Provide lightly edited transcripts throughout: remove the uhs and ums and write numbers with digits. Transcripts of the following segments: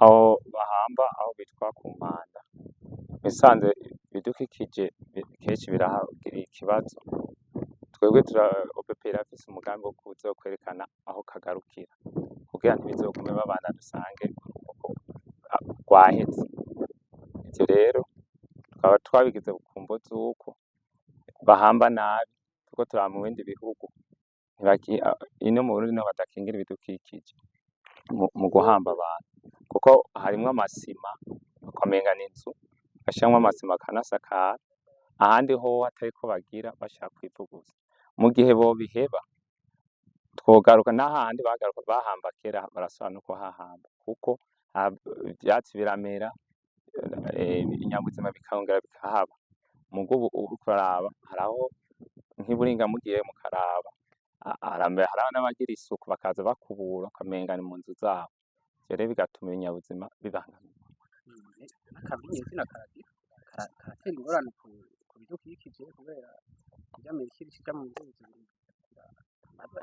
Aho bahamba aho bitwa ku Mpanda, ibisanzwe ibidukikije kenshi birahagira ikibazo. Twebwe OBPE irafise umugambi wo kuzokwerekana aho kagarukira kugira ntibizogume babana dusange urugo rwaheze. Ivyo rero tukaba twabigize ku mvo zuko bahamba nabi, turiko turaba mu bindi bihugu ino mu Burundi niho badakingira ibidukikije mu guhamba abantu, kuko harimwo amasima ukamenga n'inzu bashiramwo amasima bakanasakara, ahandi hoho atariko bagira bashirako ivu gusa. Mu gihe bobiheba twogaruka n'ahandi bagaruka bahamba kera barasubira no kuhahamba, kuko ivyatsi biramera, ibinyabuzima bikongera bikahaba. Muga ubu uriko uraraba haraho nk'iburinga mugiye mukaraba hariho n'abagira isuku bakaza bakubura ukamenga ni mu nzu zabo. Ivyo rero bigatuma ibinyabuzima bibangamirwa. Akabiri nyezina karatera ingorane ku bidukikije kubera irya mirikiri ija mu nzuzi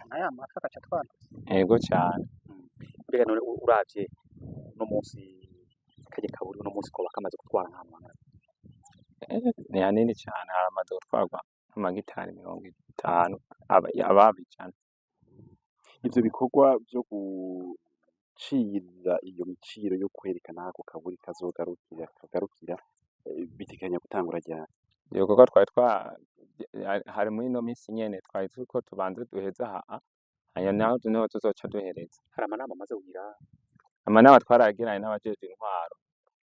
n'aya mafi agaca atwanduza. Ego cane. Mbega none uravye uno munsi karya kaburi uno munsi koba kamaze gutwara nk'ahantu hangana? Ni hanini cane, haramaze gutwarwa nk'amagitari 50 ababa 100. Ivyo bikorwa vyo gucira iyo miciro yo kwerekana aho ako kaburi kazogarukira kagarukira biteganya gutangura ryari? Ivyo bikorwa twari twa hari muri ino minsi nyene twari turiko tubanze duheze aha, hanyuma naho niho tuzoca duhereza. Hari amanama amaze kugira? Amanama twarayagiranye n'abajejwe intwaro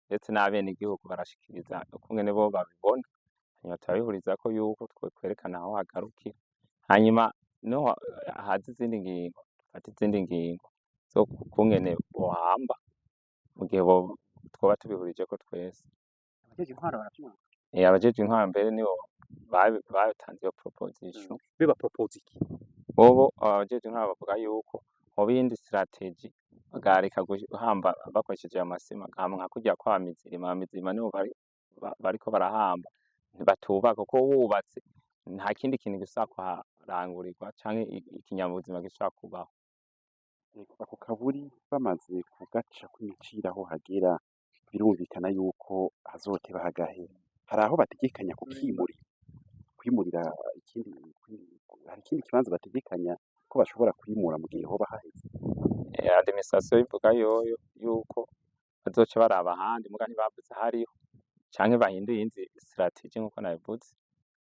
ndetse n'abenegihugu, barashikiriza ukungene bo babibona, hanyuma turabihurizako yuko twokwerekana aho hagarukira, hanyuma niho haza izindi ngingo, dufata izindi ngingo zo kungene bohamba mu gihe twoba tubihurijeko twese. Abajejwe intwaro baravyumva? Abajejwe intwaro mbere nibo batanze iyo proposition. Be bapropose iki? Bobo abajejwe intwaro bavuga yuko hoba iyindi stratégie, bagareka guhamba bakoresheje amasima, bagahamba nka kurya kw'abamizirima. Abamizirima nibo bariko barahamba batubaka, kuko wubatse nta kindi kintu gishobora kuharangurirwa canke ikinyabuzima gishobora kubaho. Ako kaburi bamaze kugacako imiciro aho hagera, birumvikana yuko hazoteba hagahera. Hari aho bategekanya kukimurira, kwimurira ikindi, hari ikindi kibanza bategekanya ko bashobora kwimura mu gihe hoba haheze? Administration ivuga yoyo yuko bazoca baraba ahandi, muga ntibavuze ahariho canke bahinduye iyindi stratégie nkuko nabivuze.